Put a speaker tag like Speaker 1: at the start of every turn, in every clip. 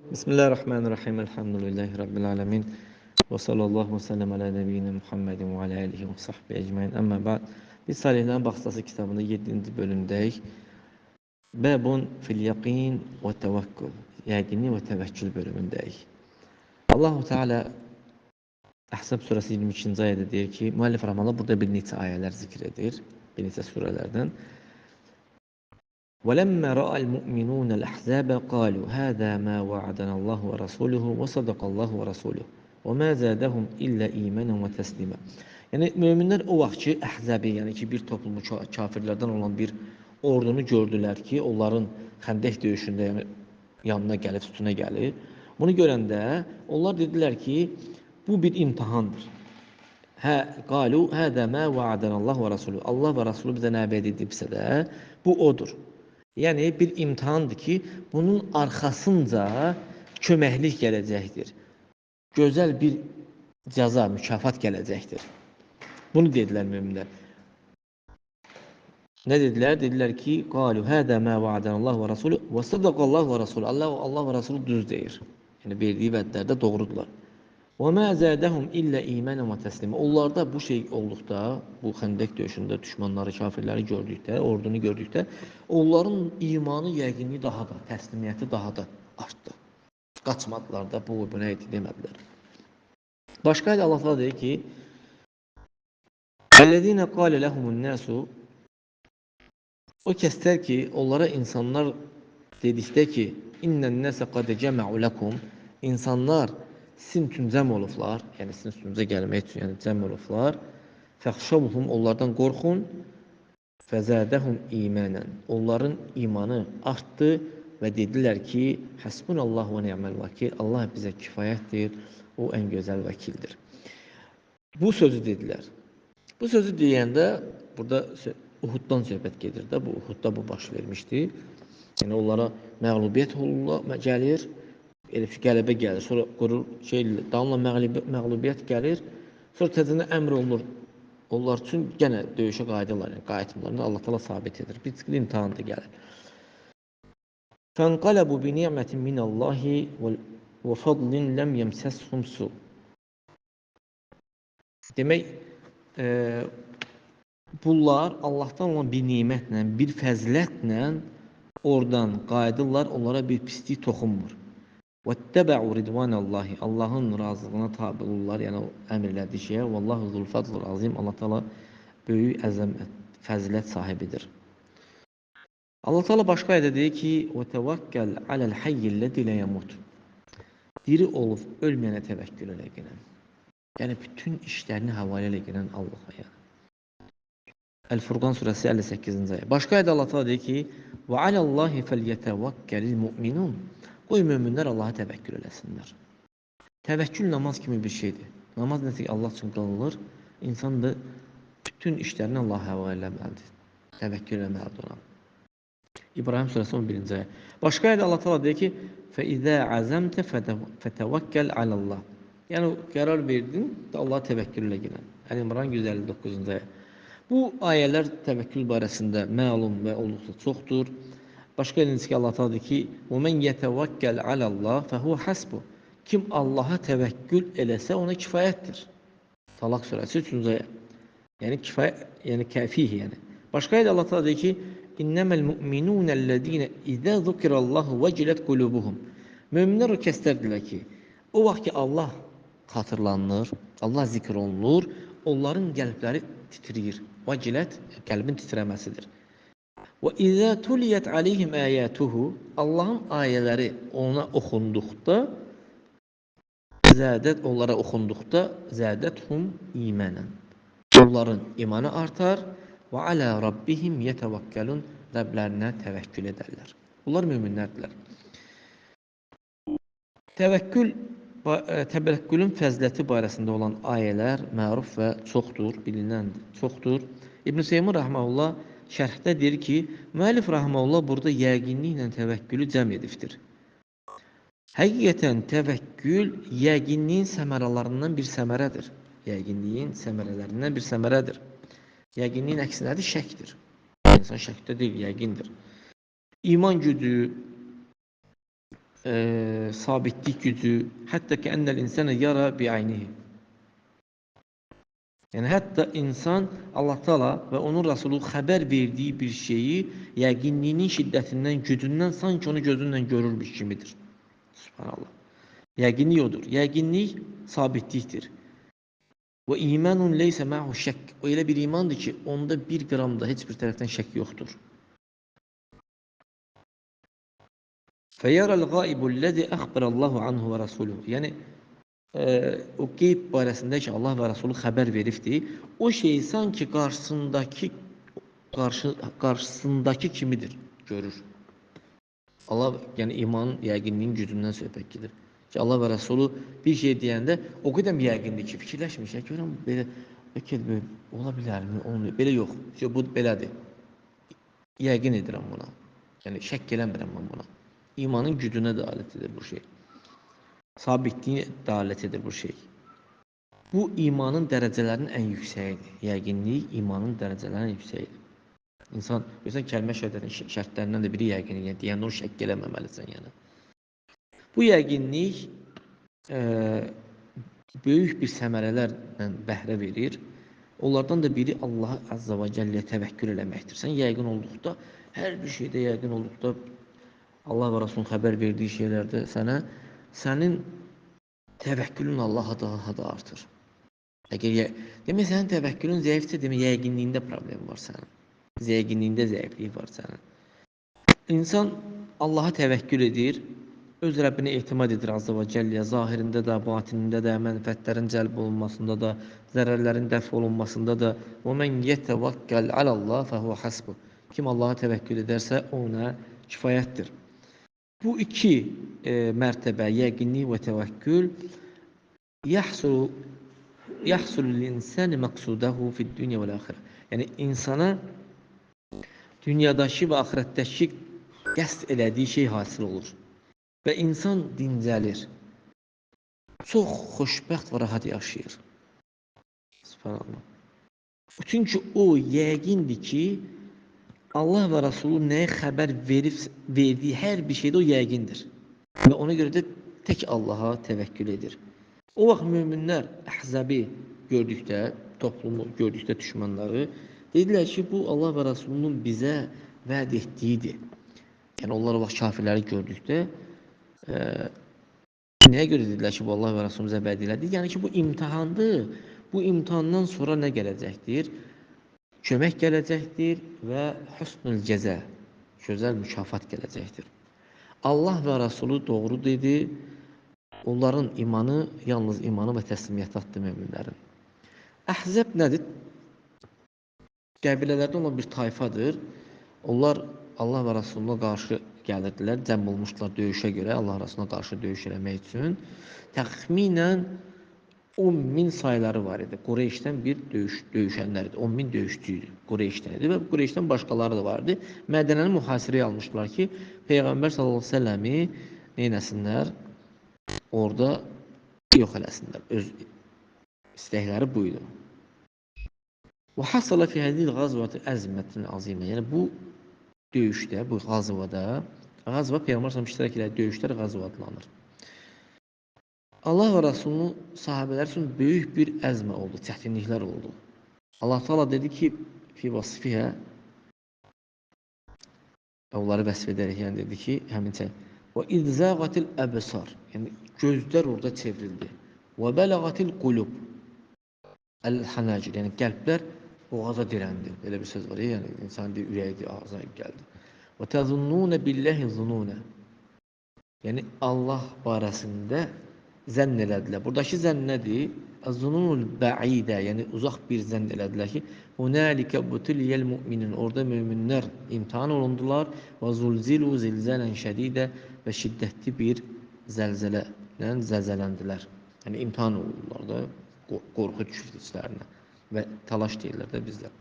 Speaker 1: Bismillahirrahmanirrahim. Elhamdülillahi Rabbil alemin. Və sallallahu və səlləm alə nəbiyyina Muhammedin və alə alihi və sahbihi ecmain. Əmmə ba'd. Biz Salihlərin Bağçası kitabında 7-ci bölümdəyik. Bəbun fil yaqin və təvəkkül. Yəqinlik və təvəkkül bölümündəyik. Allahu Teala Əhzab surəsi 22-ci ayədə deyir ki, müəllif rəhməhullah burada bir neçə ayələr zikr edir, bir neçə surələrdən. وَلَمَّا رَأَى الْمُؤْمِنُونَ الْأَحْزَابَ قَالُوا هَذَا مَا وَعَدَنَا اللَّهُ وَرَسُولُهُ وَصَدَقَ اللَّهُ وَرَسُولُهُ وَمَا زَادَهُمْ إِلَّا إِيمَانًا وَتَسْلِيمًا. Yəni möminlər o vaxt ki, Əhzəbi, yəni ki, bir toplumu kafirlərdən olan bir ordunu gördülər ki, onların Xəndək döyüşündə, yəni yanına gəlib, üstünə gəlir. Bunu görəndə onlar dedilər ki, bu bir imtahandır. Hə, qalu həzə mə va'adanallahu və rasuluhu. Allah və Rasulü bizə nə vəd edibsə də, bu odur. Yəni bir imtahandır ki, bunun arxasınca köməklik gələcəkdir. Gözəl bir cəza, mükafat gələcəkdir. Bunu dedilər möminlər. Nə dedilər? Dedilər ki, qalu həzə mə va'adanallahu və rasuluhu və sadaqallahu və rasuluhu. Allah və Rasulü düz deyir. Yəni verdiyi vədlərdə doğrudurlar. Və mə zədəhum illə imanən və təslimə. Onlarda bu şey olduqda, bu Xəndək döyüşündə düşmanları, kafirləri gördükdə, ordunu gördükdə, onların imanı, yəqinliyi daha da, təslimiyyəti daha da artdı. Qaçmadılar da, bu nə idi demədilər. Başqa ayədə Allah Teala deyir ki: "Ellezine qale lehumun nasu" O kəslər ki, onlara insanlar dedikdə ki, "İnnen nase qad cema'u lekum" İnsanlar sizin üçün cəm olublar, yəni sizin üstünüzə gəlmək üçün, yəni cəm olublar. Fəxşavhum, onlardan qorxun. Fəzədəhum imanən. Onların imanı artdı və dedilər ki, həsbunallahu və ni'məl vəkil. Allah bizə kifayətdir, o ən gözəl vəkildir. Bu sözü dedilər. Bu sözü deyəndə burada Uhuddan söhbət gedir də, bu Uhudda bu baş vermişdi. Yəni onlara məğlubiyyət olurlar, gəlir. Elə ki, qələbə gəlir, sonra qurur, şey, davamla məğlubiyyət gəlir, sonra təzədən əmr olunur. Onlar üçün yenə döyüşə qayıdırlar, yəni qayıtmırlar. Allah Teala sabit edir. Bir çıxlı imtahan da gəlir. Fənqələbu bi ni'mətin minallahi və fadlin ləm yemsəshum su. Demək, bunlar Allahdan olan bir nemətlə, bir fəzilətlə oradan qayıdırlar, onlara bir pislik toxunmur. وَاتَّبَعُوا رِضْوَانَ اللّٰهِ Allahın razılığına tabi olurlar, yəni o əmr elədiyi şeyə. وَاللّٰهُ ذُو الْفَضْلِ الْعَظِيمِ Allah Teala böyük əzəmət, fəzilət sahibidir. Allah Teala başqa ayədə deyir ki, وَتَوَكَّلْ عَلَى الْحَيِّ الَّذِي لَا يَمُوتُ Diri olub ölməyənə təvəkkül elə gələn. Yəni bütün işlərini həvalə elə gələn Allaha yəni. Əl-Furqan surəsi 58-ci ayə. Başqa ayədə Allah Teala deyir ki, وَعَلَى اللّٰهِ فَلْيَتَوَكَّلِ الْمُؤْمِنُونَ Qoy möminlər Allaha təvəkkül eləsinlər. Təvəkkül namaz kimi bir şeydir. Namaz nəsə ki Allah üçün qılınır, insan da bütün işlərini Allaha həvalə eləməlidir. Təvəkkül eləməlidir ona. İbrahim surəsi 11-ci ayə. Başqa ayədə Allah Teala deyir ki, فَإِذَا عَزَمْتَ فَتَوَكَّلْ عَلَى اللّٰهِ Yəni qərar verdin də Allaha təvəkkül elə gələn. Əl-İmran 159-cu ayə. Bu ayələr təvəkkül barəsində məlum və olduqca çoxdur. Başqa yerdə ki, Allah Teala deyir ki, "Və men yetevekkel alallah fehuve hasbu." Kim Allaha təvəkkül eləsə ona kifayətdir. Talaq surəsi 3-cü ayə. Yəni kifayət, yəni kəfih yəni. Başqa yerdə Allah Teala deyir ki, "İnnemel mu'minunellezine iza zukirallahu vecilet kulubuhum." Möminlər o kəslərdirlər ki, o vaxt ki Allah xatırlanır, Allah zikr olunur, onların qəlbləri titrəyir. Vecilət qəlbin titrəməsidir. Və izə tuliyət aleyhim ayatuhu Allahın ayələri ona oxunduqda zədət onlara oxunduqda zədəthum imanən. Onların imanı artar və alə rabbihim yetəvəkkəlun Rəblərinə təvəkkül edərlər. Bunlar möminlərdirlər. Təvəkkül təvəkkülün fəziləti barəsində olan ayələr məruf və çoxdur, bilinəndir, çoxdur. İbn Seymin rəhməhullah şərhdə deyir ki, müəllif rəhməhullah burada yəqinliklə təvəkkülü cəm edibdir. Həqiqətən təvəkkül yəqinliyin səmərələrindən bir səmərədir. Yəqinliyin səmərələrindən bir səmərədir. Yəqinliyin əksi nədir? Şəkdir. İnsan şəkdə deyil, yəqindir. İman gücü, sabitlik gücü, hətta ki ennel insane yara bi'aynihi. Yəni hətta insan Allah Taala və onun Rəsulu xəbər verdiyi bir şeyi yəqinliyinin şiddətindən, gücündən sanki onu gözünlə görürmüş kimidir. Subhanallah. Yəqinlik odur. Yəqinlik sabitlikdir. Və imanun leysə ma'hu şəkk. O elə bir imandır ki, onda bir qram da heç bir tərəfdən şək yoxdur. Feyara'l gaibu'l-lezi akhbarallahu anhu və rasuluhu. Yəni o qeyb barəsində ki, Allah və Rəsulu xəbər veribdir, o şey sanki qarşısındakı kimidir, görür. Allah, yəni imanın, yəqinliyin gücündən söhbət gedir. Ki, Allah və Rəsulu bir şey deyəndə o qədər yəqindir ki, fikirləşmiş, ya, görürəm, belə, bəlkə də ola bilərmi, olmuyor, belə yox, bu belədir. Yəqin edirəm buna, yəni şəkk eləmirəm mən buna. İmanın gücünə dəlalət edir bu şey. Sabitliğine dəlalət edir bu şey. Bu imanın dərəcələrinin ən yüksəyidir. Yəqinlik imanın dərəcələrinin yüksəyidir. İnsan, görürsən, kəlmə şəhadətin şərtlərindən də biri yəqinlik. Yəni, deyəndə onu şəkk eləməməlisən yəni. Bu yəqinlik böyük bir səmərələrlə bəhrə verir. Onlardan da biri Allaha Azza və Cəlləyə təvəkkül eləməkdir. Sən yəqin olduqda, hər bir şeydə yəqin olduqda, Allah və Rasulun xəbər verdiyi şeylərdə sənə, sənin təvəkkülün Allaha daha da artır. Əgər, demək, sənin təvəkkülün zəifdirsə, demək, yəqinliyində problem var sənin. Yəqinliyində zəiflik var sənin. İnsan Allaha təvəkkül edir, öz Rəbbinə etimad edir Azza və Cəlləyə, zahirində də, batinində də, mənfəətlərin cəlb olunmasında da, zərərlərin dəf olunmasında da. Və mən yetəvəkkəl alallah fəhuvə hasbuh. Kim Allaha təvəkkül edərsə, ona kifayətdir. Bu iki mərtəbə, yəqinlik və təvəkkül, yahsulu l-insani məqsudahu fid-dünya vəl-axirə. Yəni insana dünyadakı və axirətdəki qəsd elədiyi şey hasil olur və insan dincəlir. Çox xoşbəxt və rahat yaşayır. Subhanallah. Çünki o yəqindir ki, Allah və Rəsulu nəyə xəbər verdiyi hər bir şeydə o yəqindir. Və ona görə də tək Allaha təvəkkül edir. O vaxt möminlər Əhzəbi gördükdə, toplumu gördükdə düşmənləri, dedilər ki, bu Allah və Rəsulunun bizə vəd etdiyidir. Yəni onlar o vaxt kafirləri gördükdə nəyə görə dedilər ki, bu Allah və Rəsulun bizə vəd elədi? Yəni ki, bu imtihandır. Bu imtihandan sonra nə gələcəkdir? Kömək gələcəkdir və hüsnül cəzə, gözəl mükafat gələcəkdir. Allah və Rəsulu doğru dedi, onların imanı yalnız imanı və təslimiyyəti atdı möminlərin. Əhzəb nədir? Qəbilələrdən olan bir tayfadır. Onlar Allah və Rəsuluna qarşı gəlirdilər, cəm olmuşdular döyüşə görə, Allah Rəsuluna qarşı döyüş eləmək üçün. Təxminən 10.000 sayları var idi. Qureyşdən bir döyüşənlər idi. 10.000 döyüşçü idi. Qureyşdən idi və Qureyşdən başqaları da var idi. Mədənəni mühasirəyə almışdılar ki, Peyğəmbər sallallahu əleyhi və səlləmi neynəsinlər? Orada yox eləsinlər. Öz istəkləri bu idi. Və hasala fi hadhihi al-ghazwati azmatun azimə. Yəni bu döyüşdə, bu qazvada, qazva Peyğəmbər sallallahu əleyhi və səlləm iştirak edən döyüşlər qazva adlanır. Allah və Rəsulunun sahabələr üçün böyük bir əzmə oldu, çətinliklər oldu. Allah Teala dedi ki, fi vasfihə, onları vəsf edərək, yəni dedi ki, həmin şey, və idzağatil əbsar, yəni gözlər orada çevrildi. Və bəlağatil qulub əl-hanacir, yəni qəlblər boğaza dirəndi. Belə bir söz var, yəni insan deyir, ürəyi ağzına gəldi. Və təzunnunə billahi zununə, yəni Allah barəsində zənn elədilər. Buradakı zənn nədir? Zununul bəidə, yəni uzaq bir zənn elədilər ki, hunalikə butuliyel müminin, orada möminlər imtihan olundular və zulzilu zilzələn şədidə və şiddətli bir zəlzələ zəlzələndilər. Yəni imtihan olundular da, qorxu düşürdü içlərinə və talaş deyirlər də bizlər.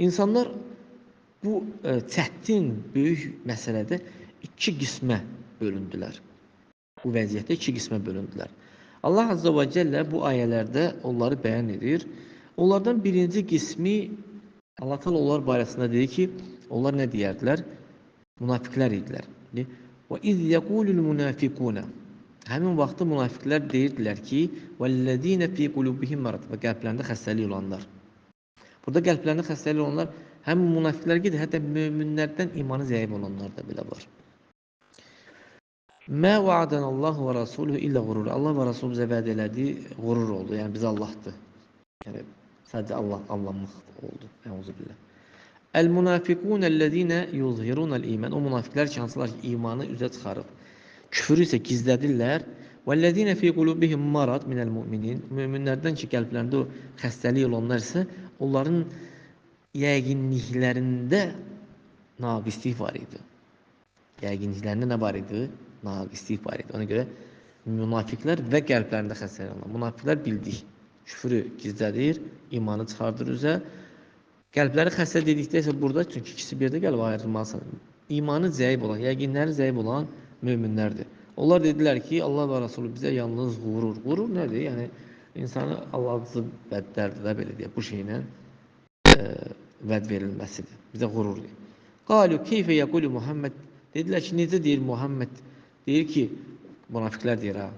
Speaker 1: İnsanlar bu çətin, böyük məsələdə iki qismə bölündülər. Bu vəziyyətdə iki qismə bölündülər. Allah Azza və Cəllə bu ayələrdə onları bəyan edir. Onlardan birinci qismi Allah Teala onlar barəsində dedi ki, onlar nə deyərdilər? Münafiqlər idilər. Və iz yəqulul münafiquna. Həmin vaxtı münafiqlər deyirdilər ki, vəllezine fi qulubihim marad, və qəlblərində xəstəlik olanlar. Burada qəlblərində xəstəlik olanlar həm münafiqlər gedir, hətta möminlərdən imanı zəif olanlar da belə var. Mə va'adanallahu və rasuluhu illə qurur. Allah və Rasulü bizə vəd elədi, qurur oldu. Yəni bizə Allahdır. Yəni sadəcə Allah allanmaq oldu. Əuzubillah. El-münafiqun-ellezine yuzhirunel iman. O münafiqlər ki, hansılar ki, imanı üzə çıxarıb, küfrü isə gizlədirlər. Vellezine fi qulubihim marad minel müminin. Möminlərdən ki, qəlblərində o xəstəlik olanlar isə onların yəqinliklərində naqislik var idi. Yəqinliklərində nə var idi? Naqislik var idi. Ona görə münafiqlər və qəlblərində xəstəlik olanlar. Münafiqlər bildik, küfrü gizlədir, imanı çıxardır üzə. Qəlbləri xəstə dedikdə isə burada, çünki ikisi bir də qəlb ayrılmalısan. İmanı zəif olan, yəqinləri zəif olan möminlərdir. Onlar dedilər ki, Allah və Rasulü bizə yalnız qurur. Qurur nədir? Yəni, insanı Allahsız vədlərdir də, belə deyək, bu şeylə vəd verilməsidir. Bizə qurur deyir. Qalu keyfə yəqulu Muhammed. Dedilər ki, necə deyir Muhammed? Deyir ki, münafiqlər deyir ha,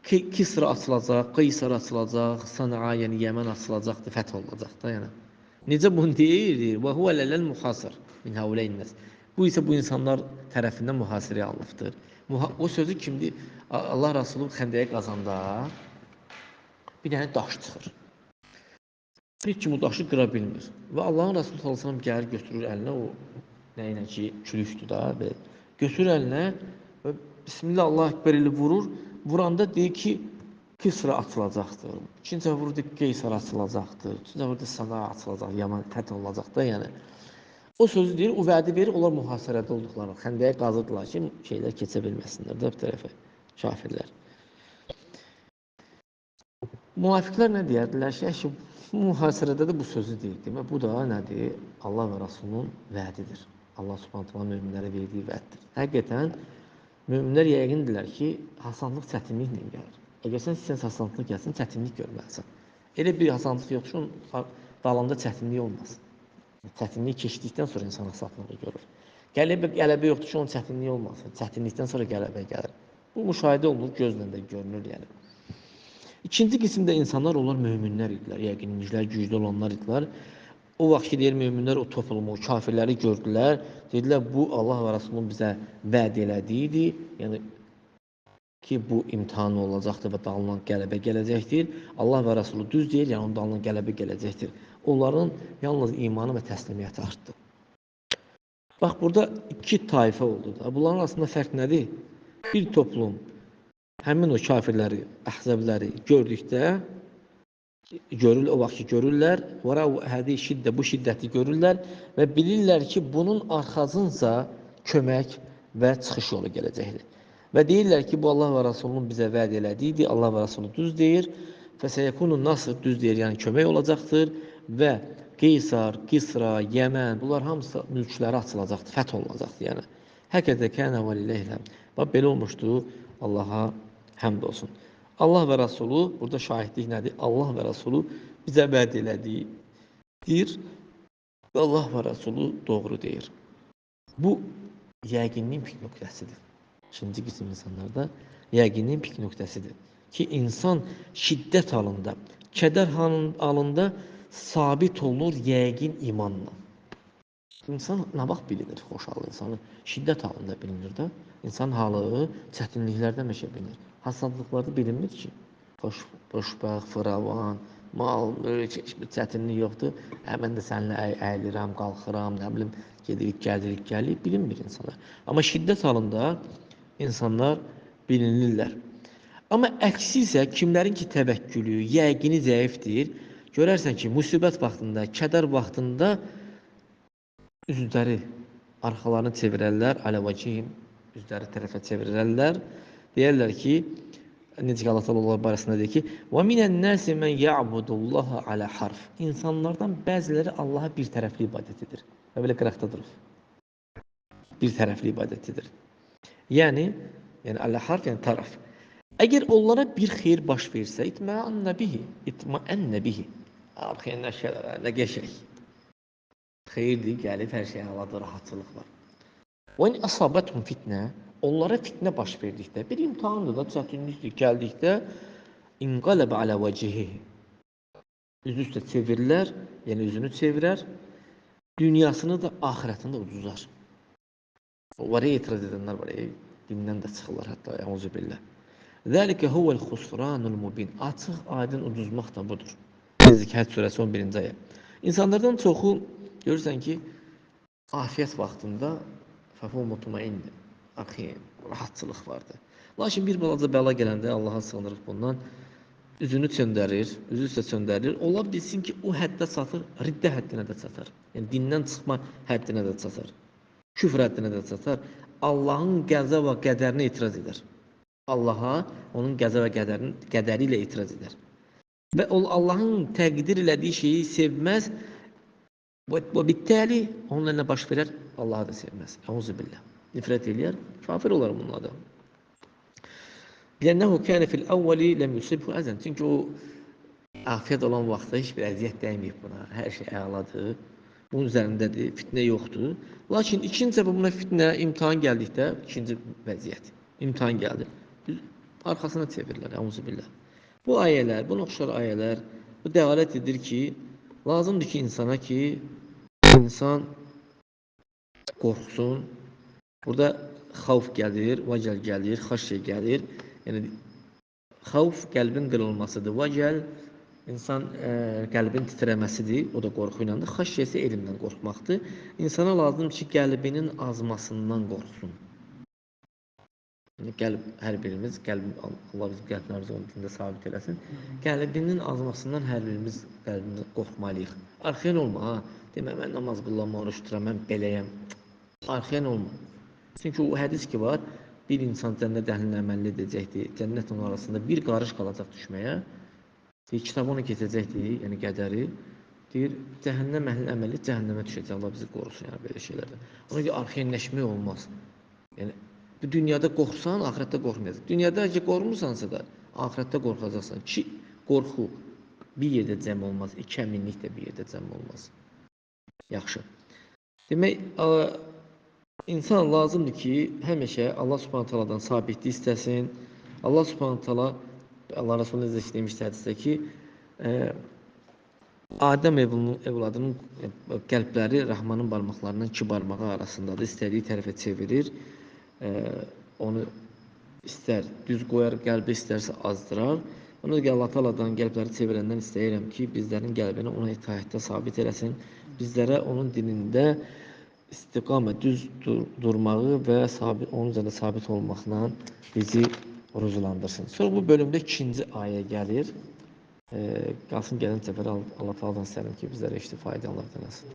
Speaker 1: Kisra açılacaq, Qeysar açılacaq, Sanaa, yəni Yəmən açılacaqdır, fəth olunacaq da, yəni. Necə bunu deyir? Deyir, və huvə ləl muhasir min həuləyin nəs. Bu isə bu insanlar tərəfindən mühasirəyə alınıbdır. O sözü kimdir? Allah Rasulü xəndəyə qazanda bir dənə daş çıxır. Heç kim o daşı qıra bilmir. Və Allahın Rasulü sallallahu əleyhi və səlləm gəlir, götürür əlinə o nə ilə ki, külükdür da, belə. Götürür əlinə və Bismillah, Allah Ekber ilə vurur. Vuranda deyir ki, Kisra açılacaqdır. İkinci dəfə vurur, deyir, Qeysar açılacaqdır. Üçüncü dəfə vurur, Sanaa açılacaq, Yaman fəth olunacaq da, yəni. O sözü deyir, o vədi verir, onlar mühasirədə olduqlarını, xəndəyə qazırdılar ki, şeylər keçə bilməsinlər də bu tərəfə, kafirlər. Münafiqlər nə deyərdilər ki, əşi, mühasirədə də bu sözü deyir. Demək, bu da nədir? Allah və Rasulunun vədidir. Allah Subhanahu taala möminlərə verdiyi vəddir. Həqiqətən, möminlər yəqindirlər ki, asanlıq çətinliklə gəlir. Əgər sən istəyirsən asanlıq gəlsin, çətinlik görməlisən. Elə bir asanlıq yoxdur ki, onun dalında çətinlik olmasın. Çətinlik keçdikdən sonra insan asanlığı görür. Qələbə yoxdur ki, onun çətinliyi olmasın. Çətinlikdən sonra qələbə gəlir. Bu müşahidə olunur, gözlə də görünür yəni. İkinci qismdə insanlar, onlar möminlər idilər, yəqinliklər, güclü olanlar idilər. O vaxt ki, deyir, möminlər o toplumu, o kafirləri gördülər. Dedilər, bu Allah və Rasulunun bizə vəd elədiyidir. Yəni ki, bu imtihan olacaqdır və dalından qələbə gələcəkdir. Allah və Rasulü düz deyir, yəni onun dalından qələbə gələcəkdir. Onların yalnız imanı və təslimiyyəti artdı. Bax, burada iki tayfa oldu da. Bunların arasında fərq nədir? Bir toplum həmin o kafirləri, əhzəbləri gördükdə, görür, o vaxt ki, görürlər, şiddə, bu şiddəti görürlər və bilirlər ki, bunun arxasınca kömək və çıxış yolu gələcəkdir. Və deyirlər ki, bu Allah və Rasulunun bizə vəd elədiyidir, Allah və Rasulü düz deyir, fəsəyəkunun nasır düz deyir, yəni kömək olacaqdır və Qeysar, Kisra, Yəmən, bunlar hamısı mülkləri açılacaqdır, fəth olunacaqdır, yəni. Həqiqətən kənə və lilləhəm. Bax, belə olmuşdu, Allaha həmd olsun. Allah və Rasulü, burada şahidlik nədir? Allah və Rasulü bizə vəd elədiyidir və Allah və Rasulü doğru deyir. Bu, yəqinliyin pik nöqtəsidir. İkinci qism insanlarda yəqinliyin pik nöqtəsidir. Ki, insan şiddət halında, kədər halında sabit olur yəqin imanla. İnsan nə vaxt bilinir, xoşhal insanı? Şiddət halında bilinir də. İnsan halı çətinliklərdə məşə bilinir. Hasadlıqlarda bilinmir ki, xoşbəxt, fıravan, mal, mülk, heç bir çətinlik yoxdur. Mən də səninlə əyilirəm, qalxıram, nə bilim, gedirik, gəlirik, gəlirik, bilinmir insanlar. Amma şiddət halında insanlar bilinirlər. Amma əksi isə kimlərin ki təvəkkülü, yəqini zəifdir, görərsən ki, müsibət vaxtında, kədər vaxtında üzləri, arxalarını çevirərlər, aləvəcihim, üzləri tərəfə çevirərlər. Deyərlər ki, necə ki Allah təala onlar barəsində deyir ki, və minən-nasi men ya'budullaha ala harf. İnsanlardan bəziləri Allaha bir tərəfli ibadət edir. Və belə qıraqda durur. Bir tərəfli ibadət edir. Yəni ala harf, yəni tərəf. Əgər onlara bir xeyir baş versə, itma'anna bihi, itma'anna bihi. Ab xeyir nə şeylər, nə qəşəng. Xeyirdir, gəlib hər şey haladır, rahatçılıq var. Və in əsabəthum fitnə, onlara fitnə baş verdikdə, bir imtihandır da, çətinlikdir, gəldikdə inqaləbə alə vəcihihi. Üzü üstə çevirilər, yəni üzünü çevirər, dünyasını da, axirətini də uduzar. Var etiraz edənlər var, dindən də çıxırlar hətta, əuzubillah. Zəlikə huvəl xusranul mubin. Açıq, aydın uduzmaq da budur. Necə ki, Həcc surəsi 11-ci ayə. İnsanlardan çoxu görürsən ki, afiyyət vaxtında fəfu mutmaindir, arxayın, rahatçılıq vardır. Lakin bir balaca bəla gələndə Allaha sığınırıq bundan, üzünü çöndərir, üzü üstə çöndərir. Ola bilsin ki, o həddə çatır, riddə həddinə də çatar. Yəni, dindən çıxma həddinə də çatar. Küfr həddinə də çatar. Allahın qəza və qədərinə etiraz edər. Allaha onun qəza və qədəri ilə etiraz edər. Və Allahın təqdir elədiyi şeyi sevməz və bittəli onunla nə baş verər? Allahı da sevməz. Əuzubillah. Nifrət eləyər, kafir olar bunun adam. Lənnəhu kənə fil əvvəli ləm yusibhu əzən. Çünki o afiyyət olan vaxtda heç bir əziyyət dəyməyib buna. Hər şey əladır. Bunun üzərindədir, fitnə yoxdur. Lakin ikinci səbəb buna fitnə, imtahan gəldikdə, ikinci vəziyyət, imtahan gəldi. Arxasına çevirirlər, əuzubillah. Bu ayələr, buna oxşar ayələr, bu dəlalət edir ki, lazımdır ki, insana ki, insan qorxsun. Burada xavf gəlir, vəcəl gəlir, xaşyə gəlir. Yəni, xavf qəlbin qırılmasıdır, vəcəl insan qəlbin titrəməsidir, o da qorxu ilədir. Xaşyə isə elmdən qorxmaqdır. İnsana lazımdır ki, qəlbinin azmasından qorxsun. Yəni, qəlb, hər birimiz, qəlb, Allah bizim qəlblərimizi onun dində sabit eləsin. Qəlbinin azmasından hər birimiz qəlbimizi qorxmalıyıq. Arxayan olma, ha. Demə, mən namaz qılam, oruç tuturam, mən beləyəm. Arxayan olma. Çünki o hədis ki var, bir insan cənnət əhlinin əməlli edəcəkdir, cənnət onun arasında bir qarış qalacaq düşməyə. Deyir, kitab onu keçəcəkdir, yəni qədəri. Deyir, cəhənnəm əhlinin əməli cəhənnəmə düşəcək, Allah bizi qorusun, yəni belə şeylərdən. Ona görə arxayanləşmək olmaz. Yəni, bu dünyada qorxsan, axirətdə qorxmayacaq. Dünyada ki, qorxmursansa da, axirətdə qorxacaqsan. Ki, qorxu bir yerdə cəm olmaz, iki əminlik də bir yerdə cəm olmaz. Yaxşı. Demək, insan lazımdır ki, həmişə Allah Subhanahu Taala'dan sabitlik istəsin. Allah Subhanahu Taala, Allah Resulü necə demişdi hədisdə ki, Adəm evladının qəlbləri Rəhmanın barmaqlarından iki barmağı arasındadır. İstədiyi tərəfə çevirir. Onu istər düz qoyar, qəlbi istərsə azdırar. Ona görə Allah Taala'dan qəlbləri çevirəndən istəyirəm ki, bizlərin qəlbini ona itaətdə sabit eləsin. Bizlərə onun dinində istiqamə, düz durmağı və sabit, onun üzərində sabit olmaqla bizi ruzulandırsın. Sonra bu bölümdə ikinci ayə gəlir. Qalsın gələn səfər Allah Taala'dan istəyirəm ki, bizlərə işdi faydalardan eləsin.